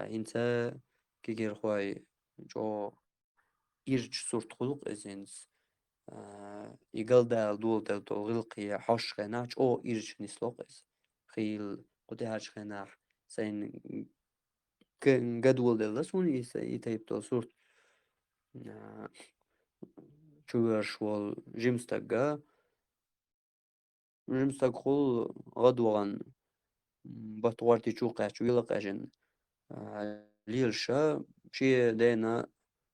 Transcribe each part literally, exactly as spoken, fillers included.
ХӀинца кегирхой чӀо ирча сурт хул-кх иза хӀинца. А, и галдала доладелла гӀиллакхе хьожача хенахь чӀо ирча нисло-кх иза. Хийла кху тӀаьхьарча хенахь сайна г-, га доладелла суна и са-, и тайпа долу сурт. А, чувоьрзуш волу жима стаг а, жима стаг хул гӀадвахана, м, бат гӀорти чу кхаьчча, вела къежина, а, лелаш а, шен дена,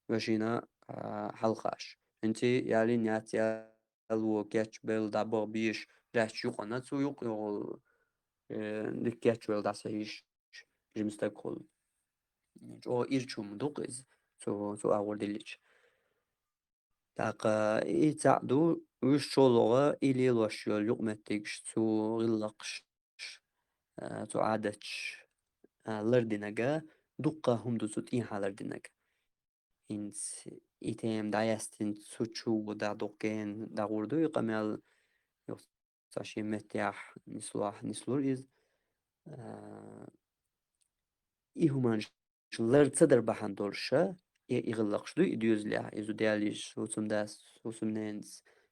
вешина, а, хьалхаш. ХӀинца ялийна яц, яло кечбелла, дӀабаха безаш, лаьтташ юкъана, цу юкъа йогӀу, э, дика кечвелла дӀасахьийзаш жима стаг хул. ЧӀо ирча хӀума ду-кх иза, цу, цу агӀор диллича. ТӀаккха и цхьаъ ду, уьш чӀогӀа и лелош йолу юкъаметтигаш, цу гӀиллакхаш, а, цу Ӏадаташ, а, лардинарг, дуккха хӀума ду цу тӀехьа лардинарг. ХӀинца и тема дӀаяьстина цу чу дӀадуккху гена дӀагӀур ду и къамел, юха цхьа шен меттехь нислохь нислура иза. А, и хӀуманаш лар ца дар бахьана долуш а, и, и гӀиллакхаш ду и доьзалехь, иза даьллаш, хӀусамдас, хӀусамненас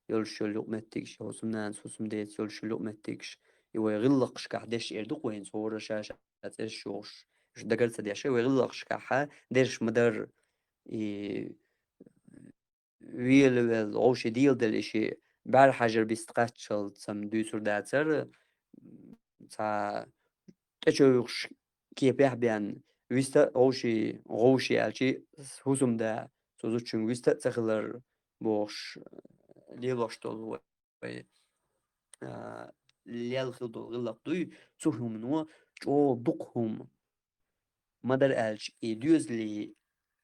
йолуш йолу юкъаметтигаш, хӀусамнанас, хӀусамдеца йолуш йолу юкъаметтигаш, и вай гӀиллакхашкахь деш эр ду-кх вайна, хӀора ша-ша цӀераш йохуш, уьш дагар ца деш, вай гӀиллакхашкахь дерш ма-дарра, и велавелла, вовшийн деладелла и шиъ бӀаьрахьажар бист кхаччалц-м дуьйцур дацара, цхьа тӀечуйхуш кепехь бен, виста а вовшийн, вовшийн аьлчи, хӀусамда, цу зудчуьнга виста а ца хилар бохуш, лелош долу вай, а, лел хила долу гӀиллакх дуй, цу хӀумано чӀогӀа дукха хӀума ма-дарра аьлча, и доьзале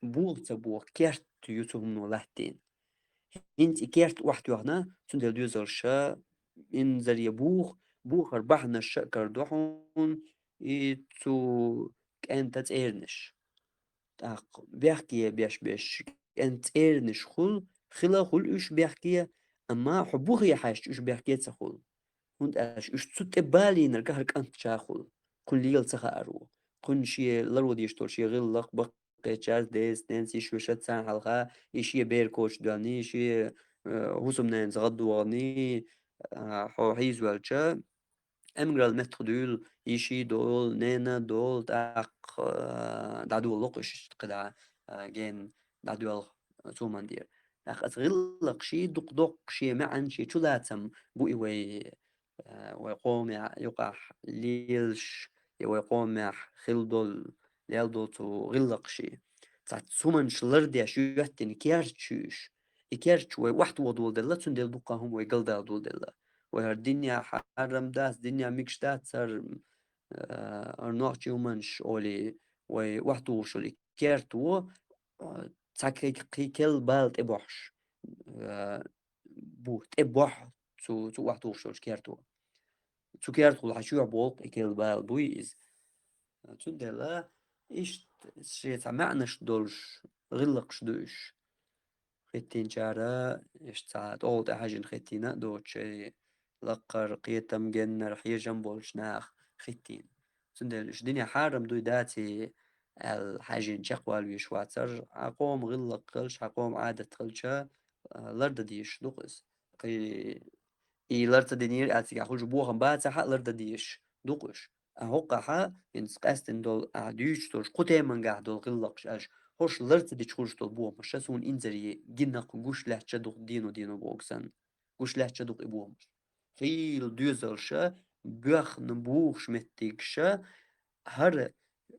боха ца боха керт ю цу хӀумано латтийна. ХӀинца и керт охьатоьхна, цундела доьзалша инзаре боха, бохар бахьанаш а карадо хьуна, и цу кӀентан цӀеранаш. ТӀаккха бехке беш-беш кӀентан цӀеранаш хуьлу, хила а хуьлу уьш бехке, амма хьо бухе хьаьжча уьш бехке ца хуьлу. ХӀунда аьлча уьш цу тӀе балийнарг хӀара кӀант чӀогӀа хуьлу, кхунна лела ца хаар ву. Кхунна шен ларван дезаш долу шен гӀиллакх, баккхийчаьрца, деза, ненца, йиш-вешица, царна хьалха, и шен бер кочадоьллий, шен, э, хӀусамненца гӀадваханий, а, хьо хьийзавелча, эмгаралла меттах дуьйла, йиший долу, ненан долу, тӀаккха, а, дӀадолу-кх уьш кхидӀа, а, гена дӀадоьлху цу хӀуман тӀера. ТӀаккха аса гӀиллакхаш дукха доккху шен маьӀна, шен чулацам бу и вай, а, вай къомехь юкъахь лелаш, я вай къомехь хила долу, лел долу цу гӀиллакхаш. Цхьацца хӀуманаш лардеш йоьттина керт ю уьш. И керт чу вай охьатоха доладелла, цундела дуккха хӀума вай галдала доладелла. Вай хӀара динехь хьарам дац, динехь мегаш дац хӀара, а, хӀара нохчийн хӀуманаш олий, вай охьатухуш йолу и керто, а, цхьа кхин, кхин керла бала тӀебохьуш, а, бу, тӀебохь цу, цу охьатухуш йолчу керто. Цу кертахула хьан чоьхьа болу-кх и керла бала буй иза. Цундела иштта шен цхьа маьӀнаш долуш гӀиллакхаш ду уьш. Хеттинчара, иштта цхьа тӀогӀа тӀе хьаьжжина хеттина а доцуш, шайн лакхара кхетам, геннара хьежам болчу наха хеттина. Цундела уьш динехь хьарам дуй, даций аьлла хьаьжжина чекхвала везаш вацара, хьан къоман гӀиллакх хилча, хьан къоман Ӏадат хилча, а, лардан дезаш ду-кх иза. Кхин и лар ца динера аьлла цигахь хуьлуш бохам бацахь а, лардан дезаш ду-кх уьш. А хӀокхахь хӀинца къаьстина долу, ахьа дуьйцуш долуш кху темангахь долу гӀиллакхаш аьлча, хӀорш лар ца дича хуьлуш долу бохамаш а суна инзаре гина-кх, гуш лаьтташ а ду-кх дийно-дийно бохург санна. Гуш лаьтташ а ду-кх и бохамаш. Хийла доьзалша, боьхна бухуш меттигаш а, хӀара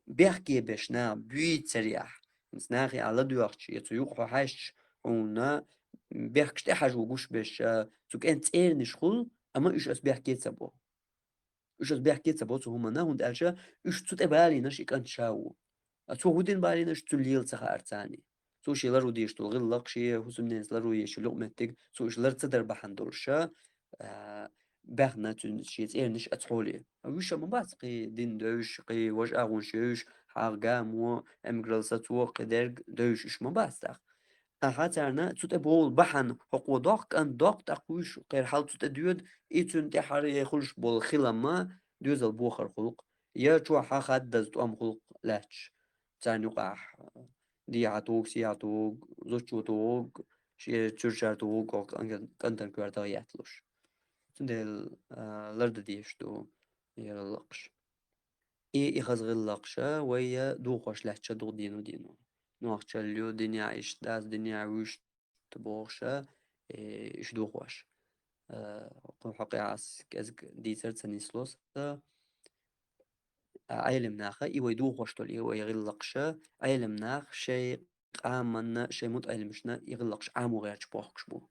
бехке беш наха буьйцурехь, хӀинца нахе ахьа ладоьгӀча, я цу юкъа хьо хьаьжча, хьуна бехкаш тӀехьажо гуш беш, а, цу кӀентан цӀеранаш хуьлу, амма уьш аса бехке ца бо. Уьш аса бехке ца бо цу хӀуманна, хӀунда аьлча уьш цу тӀе балийнарш и кӀант ша ву. А цо хӀун дина балийнарш, цунна лела ца хаьара царний. Цо шен ларван дезаш долу гӀиллакх, шен хӀусамненца ларван езаш йолу юкъаметтиг, цо уьш лар ца дар бахьана долуш, а, баьхна цуьнан шен цӀеранаш а цхьоле. А уьш а ма бац кхин дин девзаш, кхин важа агӀонаш евзаш, хьагӀ, гамо, эмгаралла, сацо, кхидерг девзаш уьш ма бац тӀаккха. Ахьа царна цу тӀе бовла бахьана хӀокхо доккху, кӀант доккху, тӀаккха уьш кхерхьал цу тӀе доьду, и цуьнан тӀаьхьара яй хуьлуш болу хилам а доьзал бохар хуьлу-кх. Я чохь хаддаза тӀом хуьлу-кх лаьтташ. царна юкъахь дехьа тугу, сехьа тугу, зудчо тугу, шен цуьрчара тугу, кӀантана коьрта ятталуш. Цундела, а, лардан дезаш ду и гӀиллакхаш. И, и хаза гӀиллакхаш вай дохош лаьтташ ду дийно-дийно. Нохчалла ю, динехь иштта дац, динехь вуьшта бохуш, э, иштта дохош. Э, кху хьокъехь ас кӀезиг дийцар ца нисло сан. А, Ӏелам наха и вай дохош долу, и вай гӀиллакхаш, Ӏелам нах шайн къоманна, шайн мутаӀеллимашна и гӀиллакхаш Ӏамо гӀерташ бохкуш бу.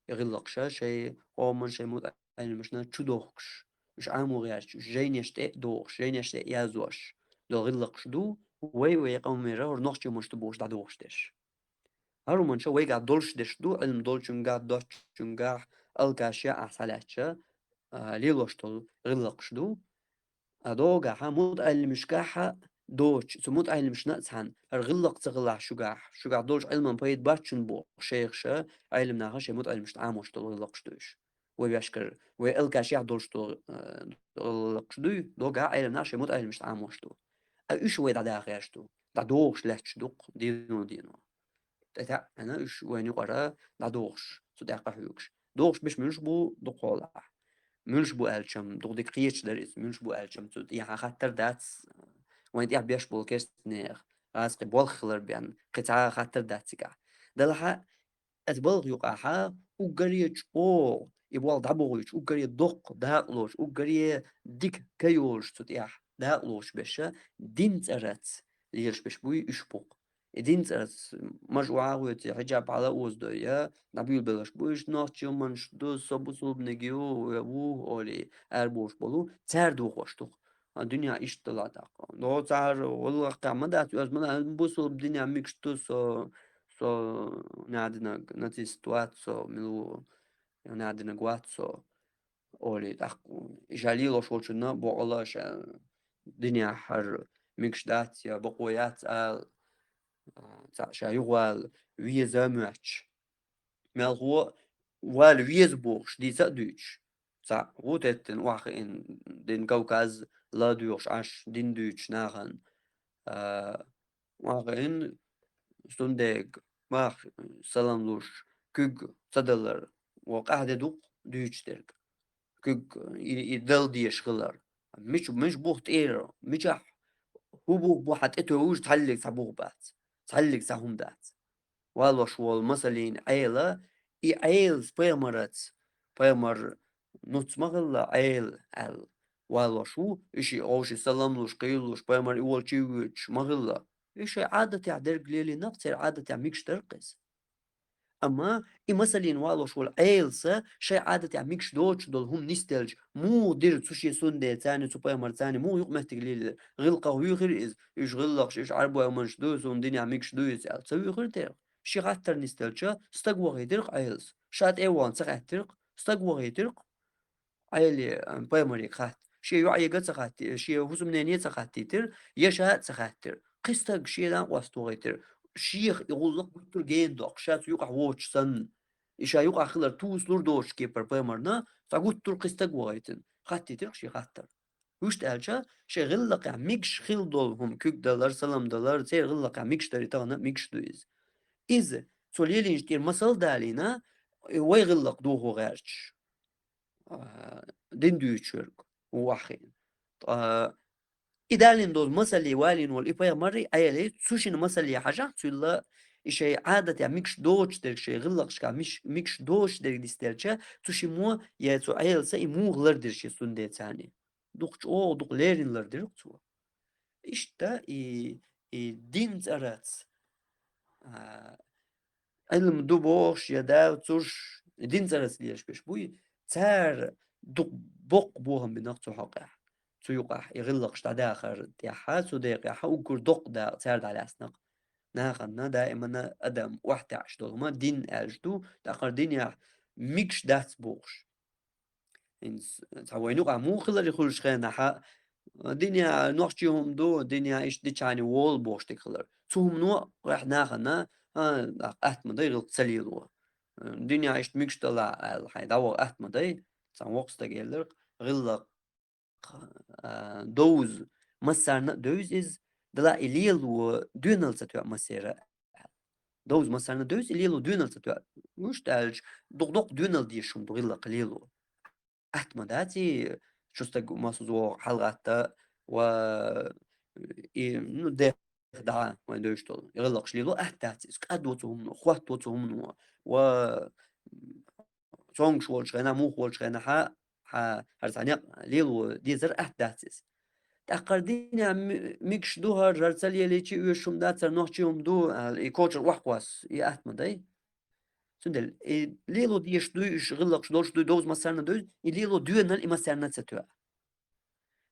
И гӀиллакхаш шайн къоманна, шайн мутаӀеллимашна чу дохкуш, уьш Ӏамо гӀерташ, уьш жайнаш тӀе а дохуш, жайнаш тӀе а яздеш долу гӀиллакхаш ду, вай, вай къомера хӀара нохчийн муьшта бохуш дӀадохуш дерш. ХӀара хӀуманаш вайгахь долуш дерш ду, Ӏилма долчуьнгахь, доцучуьнгахь, алкашехь ахь схьалаьцча, а, лелош долу гӀиллакхаш ду. А догахьа, мутаӀеллимашкахьа доцуш, цу мутаӀеллимашна а цхьаьна, хӀара гӀиллакх ца хилахь шуьгахь, шуьгахь долчу Ӏилман пайда бац шуна боху шайхаша, Ӏелам наха шайн мутаӀеллимашна Ӏамош долу гӀиллакхаш ду уьш. Вай ваьшкара, вай алкашехь долуш долу, э, гӀиллакхаш дуй, догахьа Ӏелам наха шайн мутаӀеллимашна Ӏамош ду. А уьш вай дӀадахарш ду, дӀадохуш лаьтташ ду-кх дийно-дийно. ТӀетаьӀӀина уьш вайна юкъара дӀадохуш, цу тӀехь къахьоьгуш. Дохуш берш муьлш бу дукхахьолахь? Муьлш бу аьлчам, дукха дика кхеташ дара иза, муьлш бу аьлчам, цу тӀехьа хаттар дац, вайна тӀехь беш болу керстанех, гӀазкхи болх хилар бен, кхин цхьа а хаттар дац цигахь. Делахь а, оцу балха юкъахьа уггаре чӀогӀа, и болх дӀабохуьйтуш, уггаре доккха, дакъалоцуш, уггаре дика ка йолуш цу тӀехь дакъалоцуш берш, дин цӀарца лелаш берш буй уьш бу-кх. И дин цӀарца маж охьа а гӀоьций, хьиджаб хьала а озадой, я дӀабуьйлабелларш бу, иштта нохчийн муьшта ду, со бусулбаниг ю, я ву, олий, арабохуш болу, цара дохош ду-кх. А, дуьнен иштта делахь тӀаккха. До цара валлахӀи ма дац, оьза ма дац, бусулба динехь мегаш ду со, со надинарг нацист вац со, мила ву, надинарг вац со. Олий, тӀаккха и ша лелош волчунна бокъала ша динехь хӀара мегаш дац я бакъо яц ала, а, цхьаъ ша юхавала веза а моьттуш. Мелхо вала веза бохуш, дийца а дуьйцуш. Цхьаъ гӀу теттина, охьахиъна дин Кавказ ладоьгӀуш Ӏаш, дин дуьйцуш нахана. А, охьахиъна, цундела бах салам луш, куьг ца далар, вон къахьде ду-кх дуьйцуш дерг. Куьг и, и дала дезаш хилар. Мича, мича бух тӀера, мичахь хӀун бух бу хьан тӀетоьуш, цхьаллиг цхьа бух бац, цхьаллиг цхьа хӀума дац. Валош волу масаллин Ӏела, и Ӏелас пайхамараца, пайхамар нуц ма хилла Ӏела аьлла, валош ву, и шиъ гӀовши салам луш, кхийллуш, пайхамар и волчу воьдуш ма хилла. И шайн Ӏадатехь дерг лелийнарг, церан Ӏадатехь мегаш дара-кх иза. Амма и масаллин валош волу Ӏелас шайн Ӏадатехь мегаш доцуш долу хӀума нисделча, муха дира цу шен суннатца, царна цу пайхамарца, муха юкъаметтиг лелира? ГӀиллакхах вуьйхира иза, уьш гӀиллакхаш, уьш Ӏарбойн муьш ду, суна динехь мегаш ду иза аьлла. Ца вуьйхира терах? Ши хаттар нисделча, стаг вахийтира-кх Ӏелас. Ша тӀе а вахана ца хаьттира-кх, стаг вахийтира-кх. Ӏели, а, пайхамаре хатта. Шен йоӀега а ца хатти-, шен хӀусамнене а ца хаттийтира, я ша а ца хаьттира. Кхин стаг шен накъост вахийтира. Шех и гӀуллакх гуттар а гена доккхуш, ша цу юкъахь воцуш санна. И ша юкъахь хилар тусалур доцуш кепара пайхамарна, цхьа гуттар а кхин стаг вахийтина. Хаттийтира-кх шен хаттар. Вуьшта аьлча, шайн гӀиллакхехь мегаш хила долу хӀума, куьг далар, салам далар, церан гӀиллакхехь мегаш дарий тахана а мегаш ду иза. Иза, цо лелийначу тӀера масал а далийна, вай гӀиллакх дохо гӀерташ, а, дин дуьйцуш верг ву охьахиъна. Ткъа и далийна долу масалле валийна волу и пайхамар а, Ӏелас, цу шина масалле хьажахь, цуьнан и шайн Ӏадатехь мегаш доцуш дерг, шайн гӀиллакхашкахь миш-, мегаш доцуш дерг нисделча, цу шиммо я цу Ӏеласа и муха лардира шен суннатца? Дукха чӀогӀа, дукха леррина лардира-кх цо. Иштта и, и дин цӀарца, а, Ӏилма ду бохуш я доцуш, и дин цӀарца лелаш берш буй, цара дукха боккха бохам бина-кх цу хьокъехь. Цу юкъахь и гӀиллакхаш дӀадахар тӀехьа, цу декъехьа уггар доккха дакъа цара дӀалаьцна-кх. Нахана даимана адам охьатаьӀаш долу хӀума дин аьлча ду, тӀаккха динехь мегаш дац бохуш. ХӀинца цхьа вайна юкъахь муха хилар и хуьлучу хенахь, динехь нохчийн хӀума ду, динехь иштта дичахьана волу бохуш дерг хилар. Цу хӀумано а вайх нахана, а, атта ма дай гӀиллакх ца лело. Динехь иштта мегаш далахь аьлла, хьайн дӀаваха атта ма дай, цхьана воккхачу стага элира-кх, гӀиллакх, а, довза, массарна а девза иза, Дала и лело доьналла ца тоьа массера. Довза массарна довза, и лело доьналла ца тоьа. Вуш аьлча, дукха-дукха доьналла дезаш хӀума ду гӀиллакх лело. Атта ма дац и, шо стаг массаза вогӀу хьалгӀатта ва, и, ну, дехьа дӀа вайн девзаш долу. И гӀиллакхаш лело атта дац иза, кӀаддо цу хӀумано, хӀотто цу хӀумано, ва цомгуш волчу хенахь, муха волчу хенахь, хьа, хьа, хӀара цхьа некъ лело дезар атта дац иза. ТӀаккха хӀара динехь ми-, мегаш ду хӀара, хӀара ца лелийча оьшуш хӀума дац, хӀара нохчийн хӀума ду, аьлла, и кочара охьакхосса, и атта ма дай. Цундела, и лело дезаш дуй, уьш гӀиллакхаш долуш дуй, довза массарна дуй, и лело доьналла и массарна ца тоьа.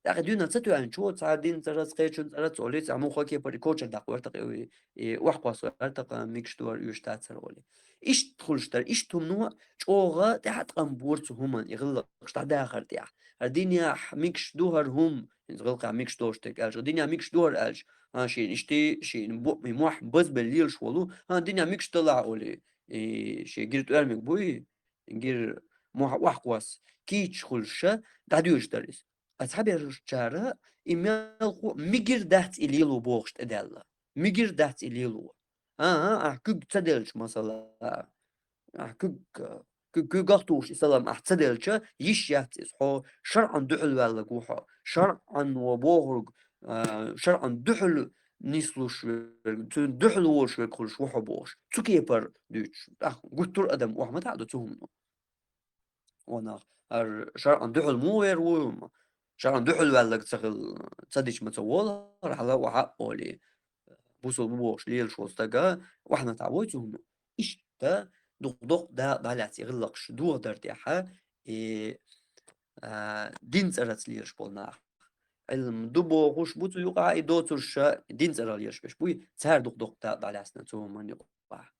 ТӀаккха и доьналла ца тоьанчо, цхьа динан цӀарца, кхечун цӀарца олий, цхьа муха кепара и кочара даккха вара тӀаккха, и, и охьакхосса вара тӀаккха, мегаш ду хӀара, оьшуш дацара олий. Иштта хуьлуш дара, иштта хӀумано чӀогӀа тӀаьхьа ткъам бора цу хӀуманна, и гӀиллакхаш дӀадахар тӀехь. ХӀара динехь мегаш ду хӀара хӀума, хӀинца гӀиллакхехь мегаш долуш дерг аьлча, динехь мегаш ду хӀара аьлча, а, шена иштта, шена бу-, и мохь базбелла лелаш волу, а, динехь мегаш далахь олий, и шен гира тӀоьрмиг буй, гира мохь охьакхосса, кийча хуьлуш ша, дӀадоьжуш дара иза. Ткъа цхьабершчара и мелхо мегар дац и лело бохуш тӀедаьлла. Мегар дац и лело. ХӀан-хӀа, ахь куьг ца делча, масала, ахь куьг, куьг, куьйгах тухуш и салам ахь ца делча, йиш яц иза. Хьо шарӀан дуьхьал ваьлларг ву хьо. ШарӀан ва бохург, а, шарӀан дуьхьал нислуш верг, цуьнан дуьхьал волуш верг хуьлуш ву хьо бохуш. Цу кепара дуьйцуш. ТӀаккха гуттар а адам охьа ма таӀа ду цу хӀумано. Ванах, хӀара шарӀан дуьхьал муха вер ву, шарӀан дуьхьал ваьлларг ца хила, ца дича ма ца волу, хӀара хьала охьа а олий, бусулба бохуш лелаш волу стага охьа ма таӀа вой цу хӀумано. Иштта дукха-дукха дакъа дӀалаьцна и гӀиллакхаш дохадар тӀехьа, и, а, динан цӀарца лелаш болу нах. Ӏилма ду бохуш бу цу юкъахь, и доцурш ша динан цӀарах лелаш берш буй, цара дукха-дукха дакъа дӀалаьцна цу хӀуманна юкъахь.